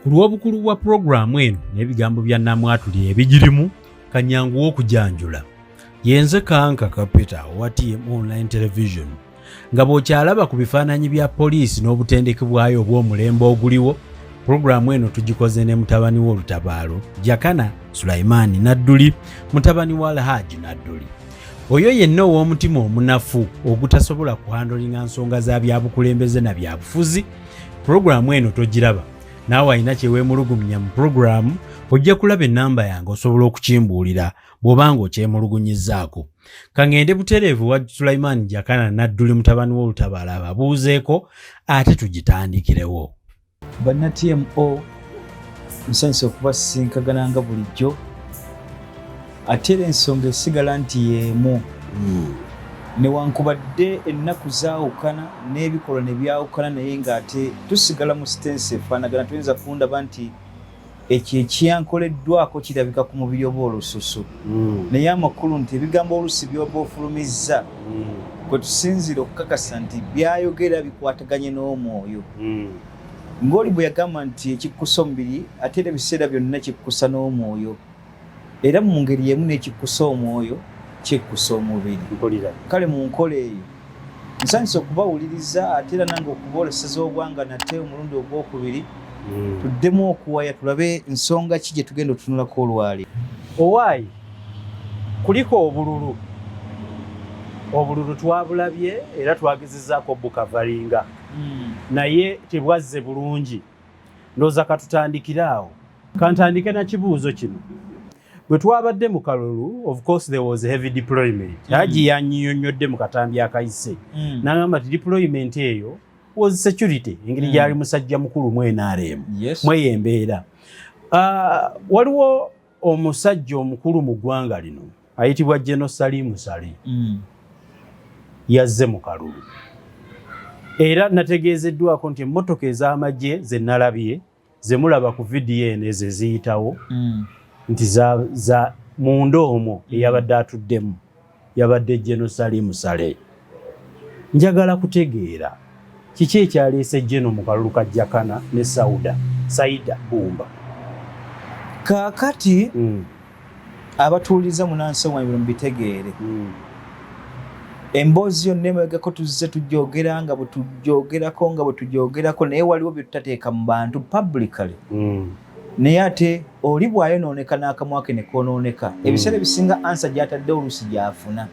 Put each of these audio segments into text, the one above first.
Ku lw'obukulu bwa pulogulaamu eno n'ebigambo bya Namwatuli ebigirimu, kanyanguwa okujanjula. Yenze Kanka Kapita owa TM Online Television. Nga bw'okyalaba ku bifaananyi bya poliisi n'obutendeke bwayo obw'omulembe oguliwo, pulogulaamu eno tugikoze ne mutabani w'olutabaalo Jakana Sulaimaani Nadduli, mutabani wa Alhaji Nadduli. Oyo yenna ow'omutima omunafu ogutasobola kuhandolinga nsonga za byabukulembeze na byabufuzi, pulogulaamu eno togiraba. Naawe alina kye weemulugumya mu pulogulaamu, ojja kulaba ennamba yange osobola okukimbuulira bw'oba ng'okyemulugunyizzaako. Ka ŋŋende butereevu wa Sulaiman Jakana Nadduli mutabani w'olutabaalo ababuuzeeko ate tugitandikirewo. Banna TMO, nsanyusa okubasisinkagana nga bulijjo, ate era ensonga esigala nti y'emu, newankubadde ennaku zaawukana n'ebikolwa ne byawukana, naye ng'ate tusigala mu stance efaanagana. Tuyinza kundaba nti ekyo ekyankoleddwako kirabika ku mubiri oba olususu, naye amakulu nti ebigambo olusi by'oba ofulumizza kwe tusinziira okukakasa nti byayogera bikwataganye n'omwoyo, ng'oli bwe yagamba nti ekikkusa omubiri ate era ebiseera byonna kikkusa n'omwoyo, era mu ngeri y'emu n'ekikkusa omwoyo kikkusa omubiri. Kale mu nkola eyo nsanyusa okubawuliriza, ate era nange okubooleseza obwanga nate omulundi ogwokubiri, tuddemu okuwaya tulabe nsonga ki gye tugenda otutunulako olwali. Owaayi, kuliko obululu. Obululu twabulabye era twagezezaako bukavalinga, naye tebwazze bulungi. Ndowooza katutandikire awo. Kantandike na kibuuzo kino. Bwe twabadde mu kalulu, of course there was heavy deployment. Haji yannyonnyodde mu katambi akayise, n'agamba nti deployment eyo was security, engeri gyali musajja mukulu mu NRM. Mweyo embeera, waliwo omusajja omukulu mu ggwanga lino ayitibwa General Salim Saleh. Yazze mu kalulu, era nategeezeddwako nti emmotoka ez'amagye ze nalabye, ze mulaba ku vidiyo eno, ezo eziyitawo, nti za munda omwo eyabadde atuddemu yabadde General Salim Saleh. Njagala kutegeera kiki ekyaleese General mu kalulu ka Jakana ne Sauda Saida Bumba. Kaakati abatuuliza munansonga bino mubitegeere. Emboozi yonna emabegako tuzze tujogera nga bwe tujogerako nga bwe tujogerako, naye waliwo bye tutateeka mu bantu publicly. Naye ate oli bw'ayonooneka n'akamwa ke ne koonooneka, ebiseera ebisinga answer gy'atadde oluusi gy'afuna.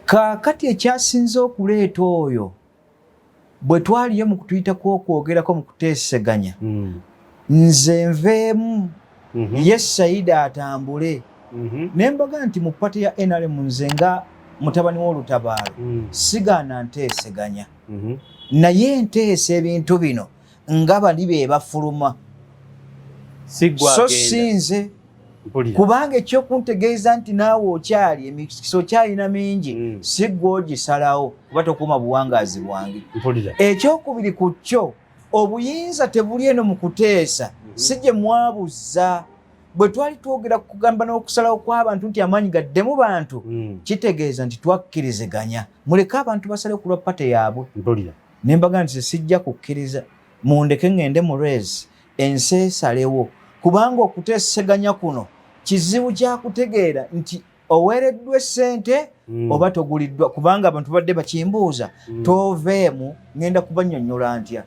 Kaakati ekyasinze okuleeta oyo, bwe twaliyo mu kutuyitako okwogerako mu kuteeseganya, nze nveemu, ye Saida atambule, ne mbaga nti mu party ya NRM, nze nga mutabani w'olutabaalo, sigaana nteeseganya, naye nteesa ebintu bino nga bali be bafuluma, so si nze, kubanga ekyokuntegeeza nti naawe okyali emikisa okyalina mingi, si gwe ogisalawo kuba tokuuma buwangaazi bwange. Ekyokubiri ku kyo, obuyinza tebuli eno mu kuteesa, si gye mwabuza. Bwe twali twogera kugamba n'okusalawo kw'abantu nti amaanyi gaddemu bantu, kitegeeza nti twakkiriziganya muleke abantu basale ku lwa party yaabwe. Ne mbaga nti sijja kukkiriza, mundeke ŋŋende mu race, ensi esalewo, kubanga okuteeseganya kuno kizibu kyakutegeera nti oweereddwa essente oba toguliddwa, kubanga abantu badde bakimbuuza, toveemu, ŋŋenda kubannyonnyola ntya?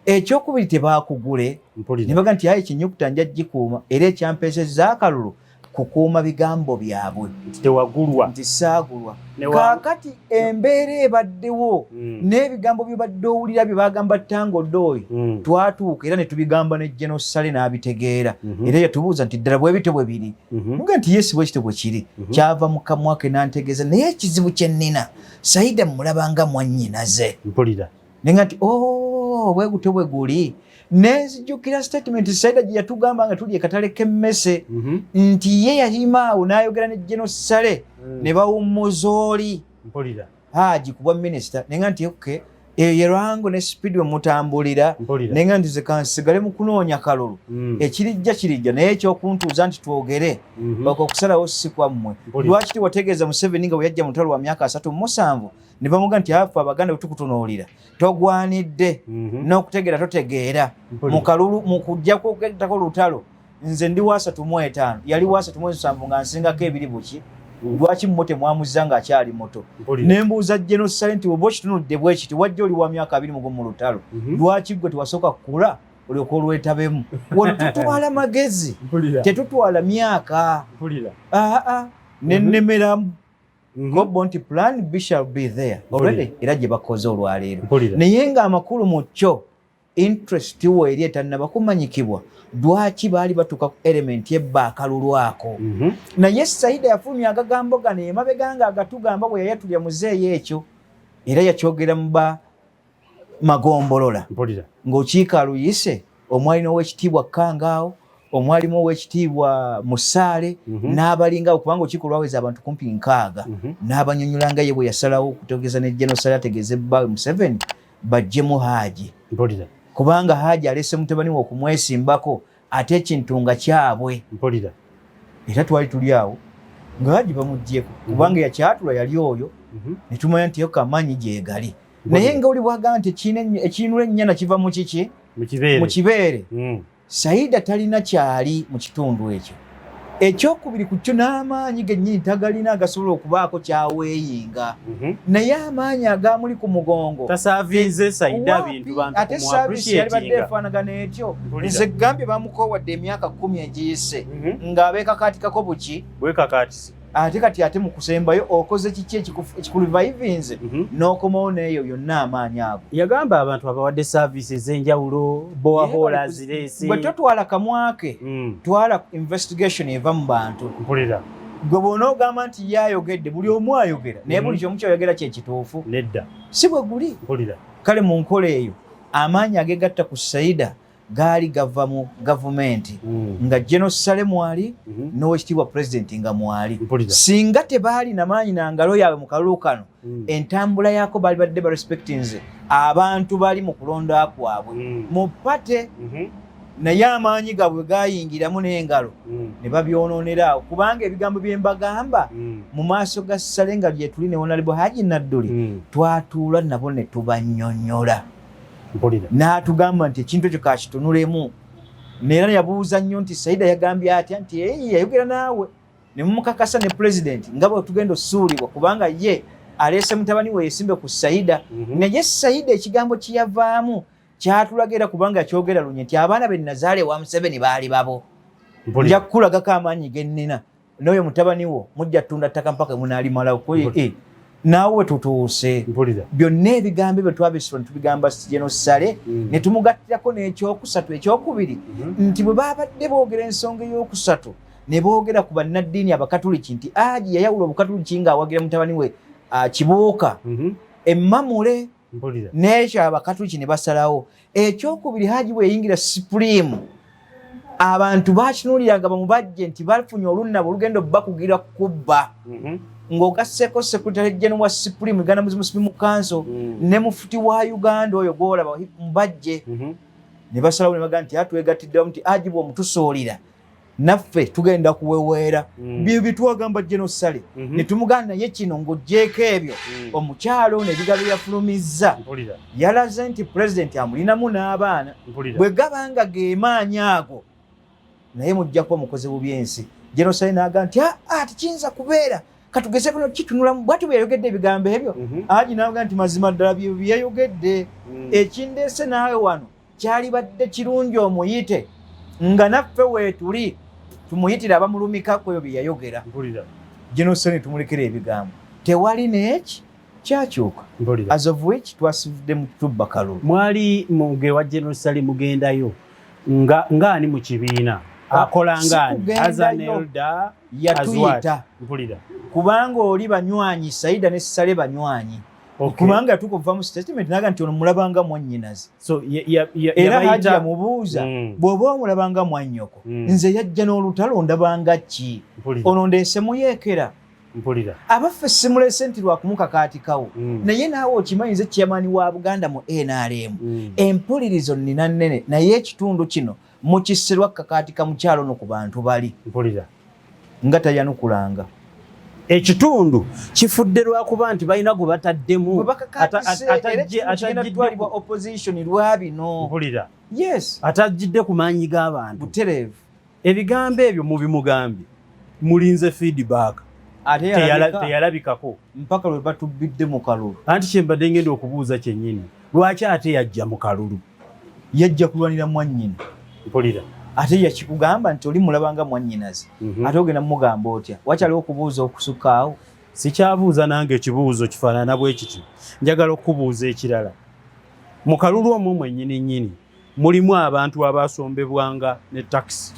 Ekyokubiri, tebakugule. Nebaga nti aye kinyukuta nja gikuuma, era ekyampeesezza akalulu kukuuma bigambo byabwe. Tewagulwa. Nti saagulwa. Kaakati embeera ebaddewo n'ebigambo byebadde owulira bye bagamba Tanga Odoi, twatuuka era ne tubigamba ne General Saleh n'abitegeera, era yatubuuza nti ddala bwe bityo bwe biri? Muga nti yes, bwe kityo bwe kiri. Kyava mu kamwa ke n'antegeeza. Naye ekizibu kye nnina, Saida mulaba nga mwannyinaze. Nenga nti oh, bwe gutyo bwe guli. Nenzijukira statement Saida gye yatugamba nga tuli ekatale k'emmese, nti ye yayima awo n'ayogera ne General Saleh, ne bawummuza oli Haji kubwa minisita. Nenga nti okay, Eyo ye lwango ne speed we mutambulira. Naye nga nti kansigale mu kunoonya kalulu. Ekirijja kirijja, naye ekyokuntuuza nti twogere okwo okusalawo si kwammwe. Lwaki tewategeeza Museveni nga bwe yajja mu lutalo lwa myaka 37 ne bamuga nti afe Abaganda bwe tukutunuulira togwanidde n'okutegeera totegeera mu kalulu mu kujja kwokugettako lutalo. Nze ndi wa 35, yali wa 37 nga nsingako ebiri buki. Lwaki mmwe temwamuzza ng'akyali muto? Ne mbuuza General Saleh nti oba okitunudde bwe kiti, wajja oli wa myaka 21 mu lutalo, lwaki ggwe tewasooka kukula olyoka olwetabemu? Wano tutwala magezi, tetutwala myaka. Aa, nennemeramu gobo nti plan B shall be there already, era gye bakoze olwaleero. Naye ng'amakulu mu kyo interest wo eri etannaba kumanyikibwa, lwaki baali batuuka ku element ebba akalulu ako? Naye Saida yafulumya agagambo gano emabega nga agatugamba bwe yayatulya muzeeyo ekyo, era yakyogera mu ba magombolola ng'okiika aluyise omwali n'owekitiibwa Kangaawo, omwalimu owekitiibwa Musaale n'abalingawo, kubanga okiiko lwaweza abantu kumpi 60, n'abanyonyola nga ye bwe yasalawo okutegeeza ne General Saleh ategeeze bbaawe Museveni bajjemu Haaji, kubanga Haaji alese mutabani we okumwesimbako ate ekintu nga kyabwe. Era twali tuli awo nga Haaji bamuggyeko kubanga yakyatula yali oyo, ne tumanya nti yo kamanyi gyegali. Naye nga oli bwagamba nti ekinula ennyana kiva mu kiki? Mu kibeere. Saida talina kyali mu kitundu ekyo. Ekyokubiri ku kyo, n'amaanyi gennyini tagalina agasobola okubaako kyaweeyinga. Naye amaanyi agamuli ku mugongo Tasavinze Saida bintu bantu. Ate service yalibadde efaanagana etyo. Nze gambye bamukoowadde emyaka 10 egiyise ng'abeekakaatikako buki. Bwekakaatisi. Ate kati ate mu kusembayo okoze kiki ekikurevivinze n'okomawo n'eyo yonna amaanyi ago? Yagamba abantu abawadde service ez'enjawulo, borehole azireese. Bwe totwala kamwake, twala investigation eva mu bantu. Gwe bw'onoogamba nti ye ayogedde, buli omu ayogera, naye buli kyomu kyoyogera kyekituufu? Nedda. Si bwe guli. Kale mu nkola eyo amaanyi agegatta ku Saida gaali gava mu gavumenti nga General Saleh mwali n'owekitiibwa pulezidenti nga mwali. Singa tebaali namaanyi na ngalo yaabwe mu kalulu kano, entambula yaako baali badde barespectinze abantu bali mu kulonda kwabwe mu party. Naye amaanyi gaabwe gayingiramu n'engalo ne babyonoonera awo, kubanga ebigambo bye mbagamba mu maaso ga Saleh nga lyetuli ne Honorable Haji Nadduli, twatuula nabo ne tubannyonnyola. N'atugamba nti ekintu ekyo kakitunulemu, neera yabuuza nnyo nti Saida yagambye atya nti eyi yayogera naawe ne mumukakasa ne pulezidenti nga bwe tugenda osuulibwa, kubanga ye aleese mutabani we yesimbe ku Saida. Naye Saida ekigambo kyeyavaamu kyatulaga era, kubanga kyogera lunye nti abaana be nazaala ewa Museveni baali babo, nja kukulagako amaanyi ge nnina, n'oyo mutabani wo mujja ttunda ttaka mpaka munaalimalawo. Naawe tutuuse byonna ebigambo ebyo twabisula ne tubigamba General Saleh ne tumugattirako n'ekyokusatu ekyokubiri nti bwe babadde boogera ensonga eyokusatu ne boogera ku bannaddiini Abakatuliki nti Haji yayawula Obukatuliki ng'awagira mutabani we Kibuuka emmamule n'ekyo Abakatuliki ne basalawo. Ekyokubiri, Haji bwe yayingira Supreme, abantu bakinuuliranga bamubajje nti bafunye olunnabo olugenda obbakugira kubba, ng'ogasseeko secretary general wa Supreme, Uganda Muslim Supreme Council, ne mufuti wa Uganda oyo gwolaba mubajje, ne basalawo ne bagamba nti atwegatiddewo nti Haji bw'omutusuulira naffe tugenda kuweweera. Byo byetwagamba General Saleh ne tumugamba, naye kino ng'oggyeeko ebyo, omukyalo ono ebigambo byafulumizza yalaze nti pulezidenti amulinamu n'abaana. Bwe gaba nga gemaanyi ago, naye mujja kuba mukoze bubi ensi. General Saleh n'agamba nti aa, tekiyinza kubeera, katugeze kuno kitunulamu. Bwatyo bwe yayogedde ebigambo ebyo. Haji n'agamba nti mazima ddala bye byeyayogedde. Ekindeese naawe wano, kyalibadde kirungi omuyite nga naffe weetuli tumuyitire abamulumikako ebyo bye yayogera. General Saleh tumulekera ebigambo, tewali neeki kyakyuka, as of which twasivudde mu tubba kalulu. Mwali mugewa General Saleh, mugendayo nga ngaani mu kibiina akola ngaani as an elder? Yatuyita kubanga oli banywanyi, Saida ne Saleh banywanyi, kubanga yatuuka okuva mu statement naga nti ono mulabanga mwannyinaze. So, era Haji yamubuuza, bw'oba omulabanga mwannyoko, nze yajja n'olutalo ndabanga ki? Ono ndeese muyeekera. Mpulira. Abaffe, simulese nti lwakumukakaatikawo. Naye naawe okimanyi, nze chairman wa Buganda mu NRM. Empulirizo nina nnene, naye ekitundu kino mukisirwa kakaatika mukyalo no ku bantu bali. Mpulira. Nga tayanukulanga. Ekitundu kifudde lwakuba nti balina gwe bataddemu. Bwe bakakaatise, era ekitundu kigenda kutwalibwa opposition lwa bino. Mpulira. Yes. Atajjidde ku maanyi g'abantu. Butereevu. Ebigambo ebyo mubimugambye, mulinze feedback? Ate yalabika. Teyalabikako. Mpaka lwe batubbidde mu kalulu. Anti kyembadde ngenda okubuuza kyennyini, lwaki ate yajja mu kalulu? Yajja kulwanira mwannyina. Mpulira. Ate yakikugamba nti oli mulabanga mwannyinaze. Ate ogenda mumugamba otya? Wakyaliwo okubuuza okusukka awo? Sikyabuuza nange, ekibuuzo kifaanana bwe kiti. Njagala okukubuuza ekirala. Mu kalulu omwo mwennyini nnyini mulimu abantu abasombebwanga ne takisi.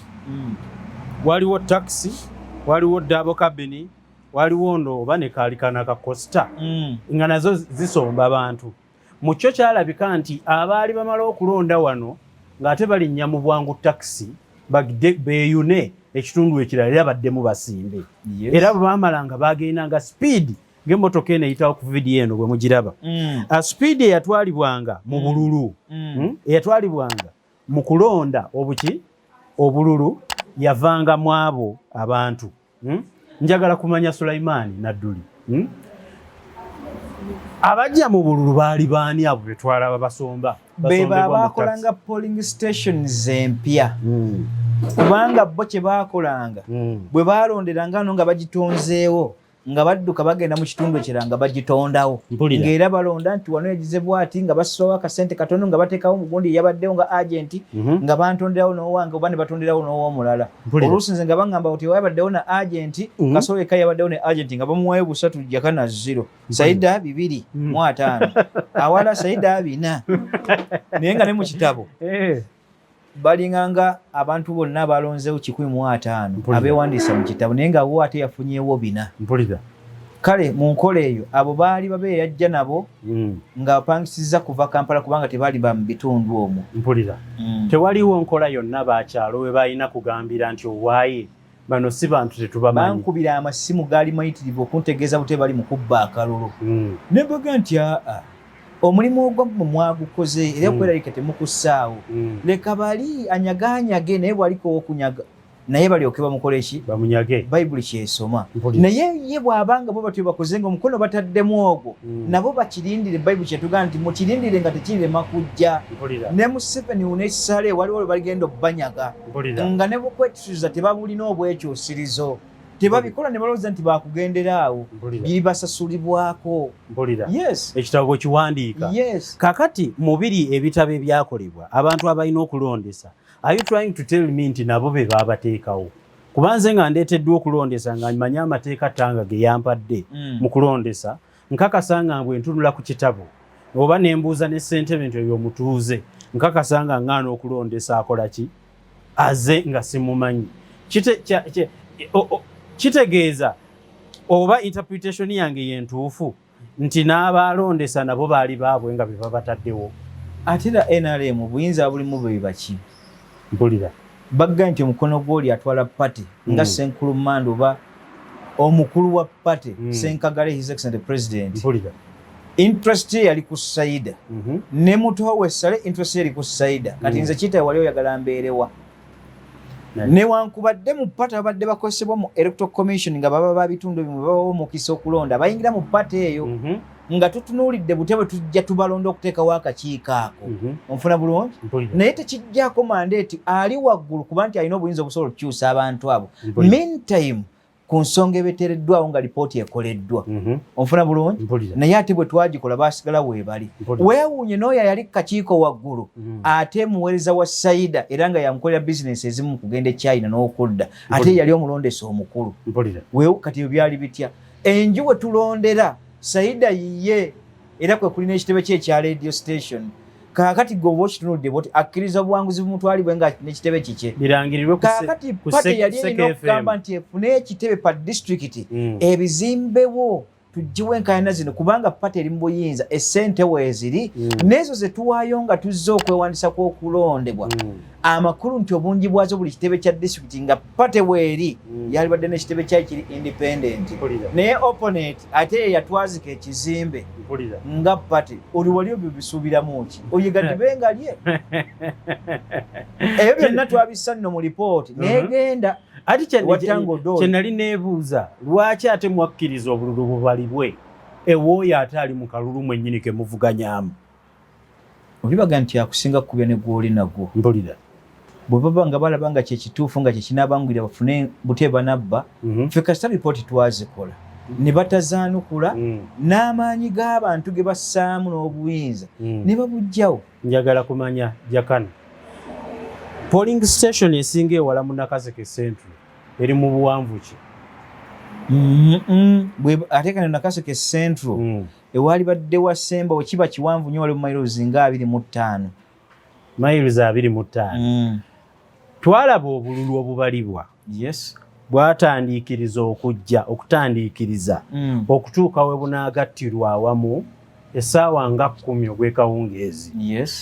Waliwo takisi, waliwo double cabin, waliwo ndo oba ne kaali kana ka Coaster nga nazo zisomba abantu. Mu kyo kyalabika nti abaali bamala okulonda wano ng'ate balinnya mu bwangu takisi bagide beeyune ekitundu ekirala, era baddemu basimbe. Era bwe baamalanga bagenda nga speed ng'emmotoka eno eyitawo ku vidiyo eno bwe mugiraba. Speed eyatwalibwanga mu bululu, eyatwalibwanga mu kulonda obuki obululu, yavanga mu abo abantu. Njagala kumanya, Sulaimaani Nadduli, Abajja mu bululu baali baani abo betwalaba basomba? Beba Basombebwa mu abakolanga polling stations empya, taxi. Kubanga bo kye baakolanga, bwe balonderanga no nga bagitonzeewo, nga badduka bagenda mu kitundu ekirala nga bagitondawo. Mpulira. Ng'era balonda nti wano yagize bwati, nga bassawo akasente katono, nga bateekawo mugundi eyabaddewo nga agenti, nga bantonderawo n'owange oba ne batonderawo n'ow'omulala. Mpulira. Oluusi nze nga baŋŋamba nti wayabaddewo na agenti, Kasoleka yabaddewo ne agenti, nga bamuwayo 3, Jakana 0, Saida 2 mu 50, awala Saida 4, naye nga ne mu kitabo balinganga abantu bonna abalonzeewo 150 abeewandiisa mu kitabo, naye nga wo ate yafunyeewo 4. Mpulira. Kale mu nkola eyo, abo baali babe yajja nabo nga bapangisiza kuva Kampala, kubanga tebaali ba mu bitundu omwo. Mpulira. Tewaliwo nkola yonna bakyalo we balina kugambira nti owaaye bano si bantu, tetubamanyi? Bankubira amasimu gaali mayitirivu okuntegeeza bute bali mu kubba akalulu. Ne mbaga nti aa, omulimu ogwammwe mwagukoze era okweralika temukussaawo. Leka bali anyagaanyage, naye bwaliko owokunyaga naye balyoke bamukole ki? Bamunyage. Bayibuli kyesoma. Mpulira. Naye ye bw'abanga bo batyo bakoze nga omukono bataddemu ogwo, nabo bakirindire. Bayibuli kyetugamba nti mukirindire nga tekirirema kujja. Ne Museveni n'ekisale waliwo lwe baligenda obbanyaga, nga ne bukwetusuza tebabulina obwekyusirizo, tebabikola ne balowooza nti bakugendera awo. Biribasasulibwako. Mpulira. Yes. Ekitabo bwe kiwandiika. Yes. Kakati mubiri ebitabo ebyakolebwa, abantu abalina okulondesa, are you trying to tell me nti nabo be babateekawo? Kuba nze nga ndeeteddwa okulondesa, nga mmanyi amateeka Tanga ge yampadde mu kulondesa, nkakasa nga bwe ntunula ku kitabo oba ne mbuuza ne ssentebe nti oyo omutuuze, nkakasa nga ŋŋaana okulondesa akola ki aze nga simumanyi. Kitegeeza oba interpretation yange yentuufu nti n'abalondesa nabo baali baabwe nga be babataddewo? Ate era NRM obuyinza bulimu bwe baki? Mpulira. Bagga nti omukono gw'oli atwala party nga Senkulu Mando oba omukulu wa party, Senkagale, His Excellency President, interest ye yali ku Saida, ne muto we Sale interest ye yali ku Saida. Kati nze kiyita wali oyagala mbeerewa? Newankubadde mu party babadde bakozesebwa mu Electoral Commission nga baba ba bitundu ebimwe, babawa omukisa okulonda, bayingira mu party eyo, nga tutunuulidde butya bwe tujja tubalonda okuteekawo akakiiko ako. Onfuna bulungi? Naye tekijjako mandate ali waggulu, kuba nti alina obuyinza obusobola okukyusa abantu abo. Meantime, ku nsonga ebeteereddwawo nga lipooti ekoleddwa. Onfuna bulungi? Mpulira. Naye ate bwe twagikola baasigala weebali. Weewuunye n'oyo ayali ku kakiiko waggulu, ate muweereza wa Saida, era nga yamukolera bizinesi ezimu mu kugenda e China n'okudda, ate yali omulondesa omukulu. Weewu, kati ebyo byali bitya? Enju we tulondera Saida yiye, era kwe kulina ekitebe kye ekya radio station. Kaakati gwe oba okitunulidde bwoti, akkiriza obuwanguzi bumutwalibwe nga n'ekitebe kikye. Birangirirwe ku Kaakati ku party yali erina Seke FM. okugamba nti efune ekitebe pa disitulikiti, ebizimbewo. Tuggiwo enkayana zino, kubanga party eri mu buyinza, essente weeziri n'ezo ze tuwaayo nga tuzze okwewandisa kw'okulondebwa. Amakulu nti obungi bwazo, buli kitebe kya disitulikiti nga party weeri yalibadde n'ekitebe kyayo kiri independent, naye opponent ate ye yatwazika ekizimbe nga party. Oli wali obyo bisuubiramu ki? Oyiga nga lye ebyo byonna twabissa nno mu lipooti negenda. Ate kyenali neebuuza, lwaki ate mwakkiriza obululu bubalibwe ewooyo ate ali mu kalulu mwennyini ke muvuganyamu? Olibaga nti akusinga kukubya ne gwoli nagwo. Mpulira. Bwe baba nga balaba nga kyekituufu, nga kyekinabangulira bafune bute banabba. Ffe kasita lipooti twazikola ne batazaanukula, n'amaanyi g'abantu ge bassaamu n'obuyinza ne babugjawo. Njagala kumanya, Jakana, polling station esinga ewala mu Nakaseke Central eri mu buwanvu ki? Ate kano Nakaseke Central ewaali badde wasemba, wekiba kiwanvu nnyo, wali mu miles nga 25. Miles 25. Twalaba obululu obubalibwa bwatandiikiriza okujja okutandiikiriza okutuuka we bunaagattirwa awamu essaawa nga 10 ogw'ekawungeezi,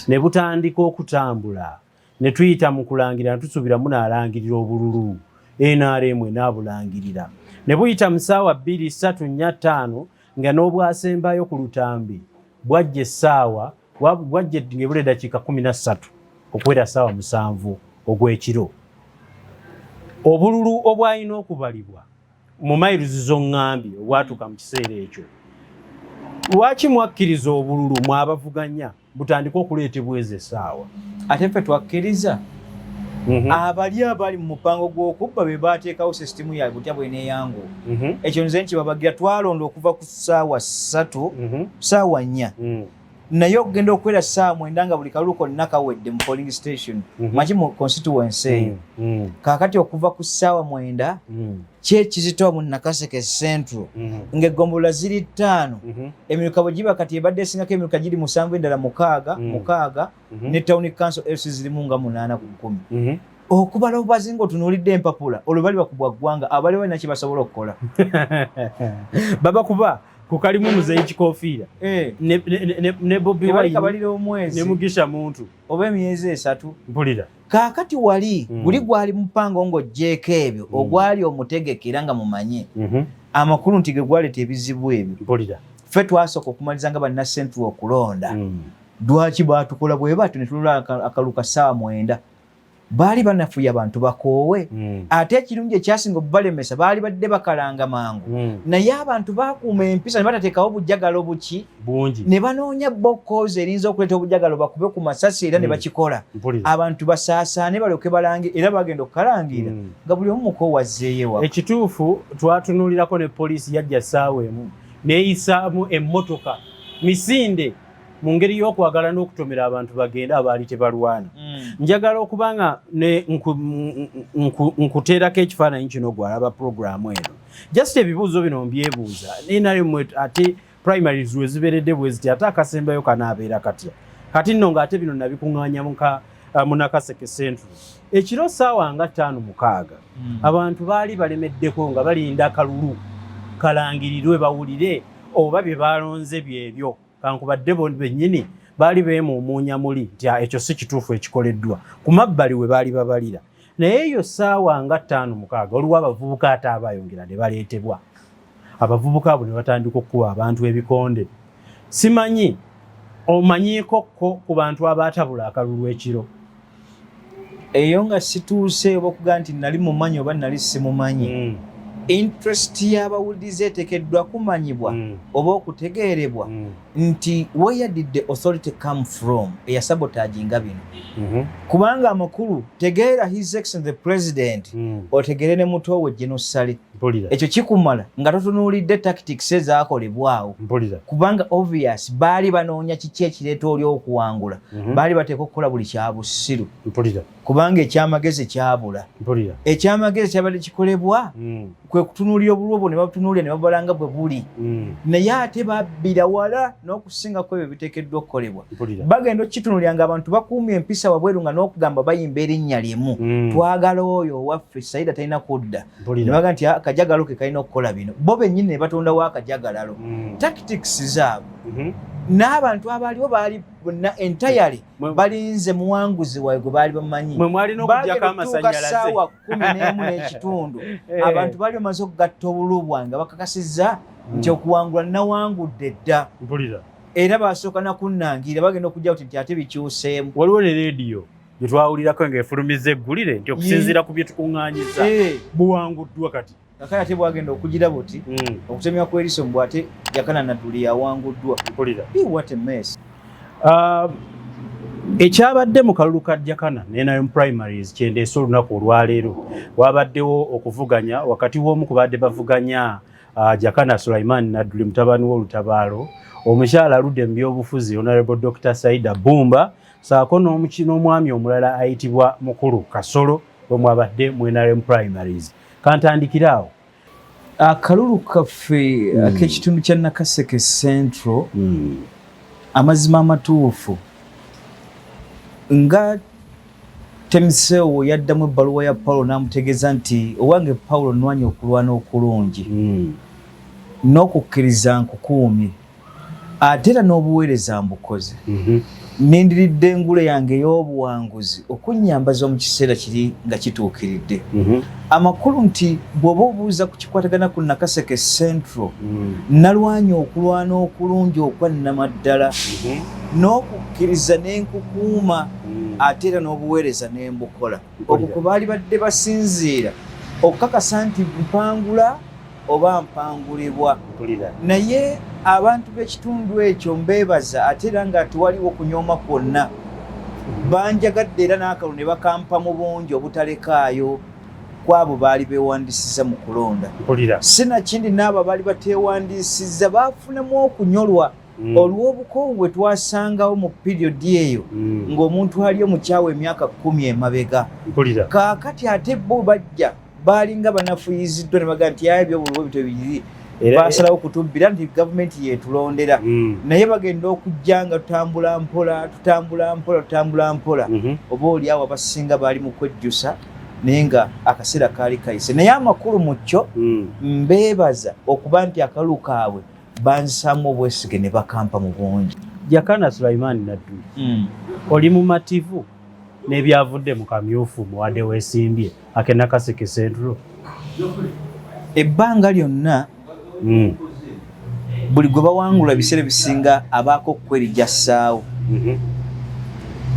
ne butandika okutambula ne tuyita mu kulangira, ne tusuubira munaalangirira obululu, NRM enaabulangirira, ne buyita mu ssaawa 2, 3, 4, 5, nga n'obwasembayo ku lutambi bwajja essaawa bwajja ng'ebula eddakiika 13 okuwera ssaawa 7 ogw'ekiro. Obululu obwalina okubalibwa mu miles zoŋŋambye obwatuuka mu kiseera ekyo, lwaki mwakkiriza obululu mwabavuganya butandike okuleetebwa ezo essaawa? Ate ffe twakkiriza? Abali abali mu mupango gw'okubba be bateekawo sisitimu yaabwe butya bweneeyanguwa. Ekyo nze nkibabagira. Twalonda okuva ku ssaawa 3, ssaawa 4, naye okugenda okuwera ssaawa 9 nga buli kalulu konna kawedde mu polling station maki mu constituency eyo. Kaakati okuva ku ssaawa 9 kyekizitowa mu Nakaseke Central, ng'eggombolola ziri ttaano, emiruka bwe giba kati ebadde esingako emiruka giri musanvu, endala mukaaga, mukaaga, ne town council LC zirimu nga munaana ku 10. Okubala obubazi ng'otunuulidde empapula, olwo bali bakubwa ggwanga, abali balina kye basobola okukola. Babakuba ku kalimu muzeeyi kikofiira ne Bobi Tebali Wine kabalira ne omwezi Mugisha Muntu. Oba emyezi 3. Mpulira. Kaakati wali guli gwali mupango ng'oggyeeko ebyo ogwali omutegeke era nga mumanye amakulu nti ge gwaleeta ebizibu ebyo. Ffe twasooka okumaliza nga banna Central okulonda. Lwaki baatukola bwe batyo ne tulula akalulu ka ssaawa 9? Baali banafuye, abantu bakoowe. Ate ekirungi ekyasinga okubalemesa, baali badde bakalanga mangu, naye abantu bakuuma empisa ne batateekawo bujjagalo buki bungi, ne banoonya bokoozi erinza okuleeta obujagalo, bakube ku masasi era ne bakikola. Abantu basaasaane balyoke balange, era bagenda okukalangira nga buli omu mukoowu azzeeyo ewaka. Ekituufu, twatunuulirako ne poliisi yajja ssaawa 1 neeyisaamu emmotoka misinde mu ngeri y'okwagala n'okutomera abantu bagende abaali tebalwana. Njagala okuba nga ne nkuteerako ekifaananyi kino gwalaba puroguramu eno. Just ebibuuzo bino mbyebuuza NRM, ate primaries we zibeeredde bwe ziti, ate akasembayo kanaabeera katya? Kati nno ng'ate bino nabikuŋŋaanya mu Nakaseke Central ekiro ssaawa nga 5, 6. Abantu baali balemeddeko nga balinda akalulu kalangirirwe bawulire oba bye balonze byebyo. Kankubadde bo bennyini baali beemuumuunya muli nti, "Ah, ekyo si kituufu ekikoleddwa," ku mabbali we baali babalira. Naye eyo ssaawa nga 5, 6, waliwo abavubuka ate abayongera ne baleetebwa. Abavubuka abo ne batandika okukuba abantu ebikonde. Simanyi omanyiiko ko ku bantu abaatabula akalulu ekiro? Eyo nga situuse oba okugaa nti nali mumanyi oba nali simumanyi. Interest y'abawuliriza eteekeddwa kumanyibwa oba okutegeerebwa nti where did the authority come from eyasabotaginga bino? Kubanga amakulu, tegeera His Excellency the President, otegeere ne muto we Genosale. Ekyo kikumala nga totunuulidde tactics ezaakolebwawo. Kubanga obvious baali banoonya kiki ekireeta oli okuwangula. Baali bateeka okukola buli kya busiru, kubanga ekyamagezi kyabula. Ekyamagezi kyabadde kikolebwa kwe kutunuulira obulwo bwo, ne babutunuulira ne babalanga bwe buli, naye ate babbira wala n'okusingako ebyo biteekeddwa okukolebwa. Bagenda okukitunuulira nga abantu bakuumye empisa wabweru, nga n'okugamba bayimba erinnya limu, "Twagala oyo owaffe, Saida talina kudda." Ne baga nti, "Ah, Akajagalo ke kalina okukola bino, bo bennyini ne batondawo akajagalalo. Tactics zaabwe n'abantu abaaliwo baali bonna entirely balinze muwanguzi waabwe gwe baali bamanyi. Mwe mwalina okugyako Bagenda okutuuka amasannyalaze. Ssaawa 11 n'ekitundu, abantu baali bamaze okugatta obululu bwange nga bakakasizza nti okuwangula nawangudde dda. Era basooka nakunnangira bagenda okujja kuti nti ate bikyuseemu. Waliwo ne leediyo gye twawulirako ng'efulumiza eggulire nti okusinziira ku bye tukuŋŋaanyiza, buwanguddwa kati. Kakati ate bwagenda okugira buti, okutemya kw'eriso mbw ate Jakana Nadduli yawanguddwa. What a mess. Ekyabadde mu kalulu ka Jakana ne NRM primaries kyendeese olunaku olwaleero, wabaddewo okuvuganya wakati w'omu ku badde bavuganya, Jakana Sulaiman Nadduli, mutabani w'olutabaalo, omukyala aludde mu byobufuzi Honorable Dr Saida Bumba, saako n'omwami omulala ayitibwa Mukulu Kasolo, bwe mwabadde mu NRM primaries. Kantandikire awo. Akalulu kaffe ak'ekitundu kya Nakaseke Central, amazima amatuufu, nga Timoseewo yaddamu ebbaluwa ya Pawulo n'amutegeeza nti, "Owange Pawulo, nwanye okulwana okulungi, n'okukkiriza nkukuumye, ate era n'obuweereza mbukoze. Nindiridde engule yange ey'obuwanguzi okunnyambaza mu kiseera kiri nga kituukiridde." Amakulu nti bw'oba obuuza ku kikwatagana ku Nakaseke Central, nalwanya okulwana okulungi okwa nnamaddala, n'okukkiriza n'enkukuuma, ate era n'obuweereza n'embukola. Okwo kwe baali badde basinziira okukakasa nti mpangula oba mpangulibwa. Naye abantu b'ekitundu ekyo mbeebaza, ate era nga tewaliwo kunyooma kwonna, banjagadde era n'akalulu ne bakampa mu bungi obutalekaayo kwabo baali beewandisiza mu kulonda. Sinakindi n'abo abaali bateewandiisizza baafunamu okunyolwa olw'obukoowu bwe twasangawo mu period eyo, ng'omuntu ali omukyawa emyaka 10 emabega. Kaakati ate bo bajja baalinga banafuyiziddwa ne bagamba nti aya ebyobululu bito biri, basalawo kutubbira nti gavumenti yetulondera. Naye bagenda okujja nga tutambula mpola, tutambula mpola, tutambula mpola, oba oli awo abasinga baali mu kwejjusa, naye nga akaseera kaali kayise. Naye amakulu mu kyo, mbeebaza okuba nti akalulu kaabwe banzisaamu obwesige ne bakampa mu bungi. Jakana Sulaiman Nadduli, oli mumativu n'ebyavudde mu kamyufu muwadde weesimbye ak'e Nakaseke Central? Ebbanga lyonna, buli gwe bawangula ebiseera ebisinga abaako query gyassaawo.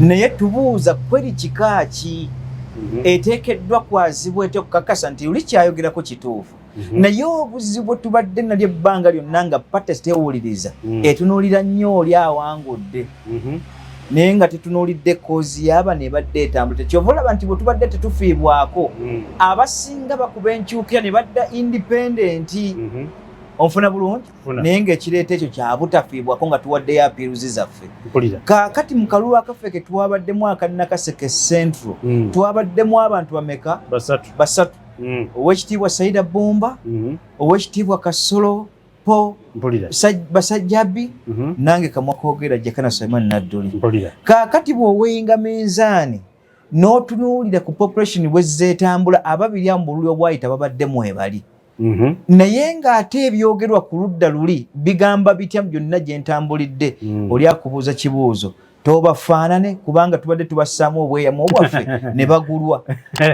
Naye tubuuza, query kika ki eteekeddwa kwazibwa etya okukakasa nti oli kyayogerako kituufu? Naye obuzibu bwe tubadde nalyo ebbanga lyonna nga party tewuliriza, etunuulira nnyo oli awangudde, naye nga tetunuulidde cause yaaba nebadde etambula. Tekyova olaba nti bwe tubadde tetufiibwako, abasinga bakuba enkyukira ne badda independent. Onfuna bulungi? Naye ng'ekireeta ekyo kyabutafiibwako nga tuwaddeyo appeals zaffe. Kaakati mu kalulu akaffe ke twabaddemu aka Nakaseke Central, twabaddemu abantu bameka? Basatu. Basatu. Owekitiibwa Saida Bumba, owekitiibwa Kasolo Po Basajjabi, nange kamwa koogera Jakana Sulaiman Nadduli. Kaakati bw'oweyinga minzaani n'otunuulira ku population bwezzeetambula, ababiri abo mu bululu obwayita babadde mwebali. Naye ng'ate ebyogerwa ku ludda luli bigamba bitya? Byonna gye ntambulidde, oli akubuuza kibuuzo, tobafaanane, kubanga tubadde tubassaamu obweyamu obwaffe ne bagulwa.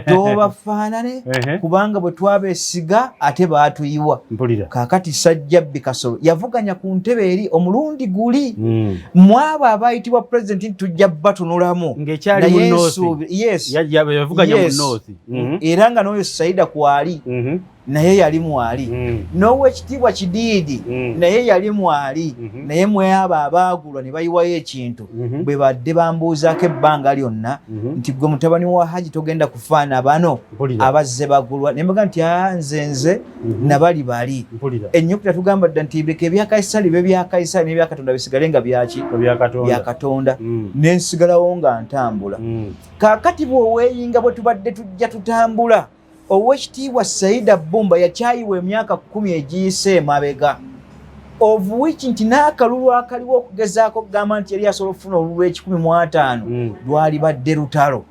Tobafaanane, kubanga bwe twabeesiga ate baatuyiwa. Kaakati Sajjabbi Kasolo yavuganya ku ntebe eri omulundi guli. Mu abo abayitibwa pulezidenti nti tujja batunulamu. Ng'ekyali mu Naye North. Yes. Yavuganya mu Yes. North. Era nga n'oyo Saida kwali, naye yali mwali, n'owekitiibwa Kidiidi naye yali mwali. Naye mwabo abaagulwa ne bayiwayo ekintu, bwe badde bambuuzaako ebbanga lyonna nti, "Gwe mutabani wa Haji, togenda kufaana bano abazze bagulwa?" Ne mbaga nti, "Aa, nze nabali bali." Ennyukuta tugamba dda nti leka ebya Kaisali bibe bya Kaisali, n'ebya Katonda bisigale nga byaki? Ebya Katonda. Bya Katonda. Nensigalawo nga ntambula. Kaakati bw'oweeyinga bwe tubadde tujja tutambula, owekitiibwa Saida Bumba yakyayiwa emyaka 10 egiyise emabega, of which nti n'akalulu akaliwo okugezaako okugamba nti yali asobola okufuna olulu 150, lwali badde lutalo.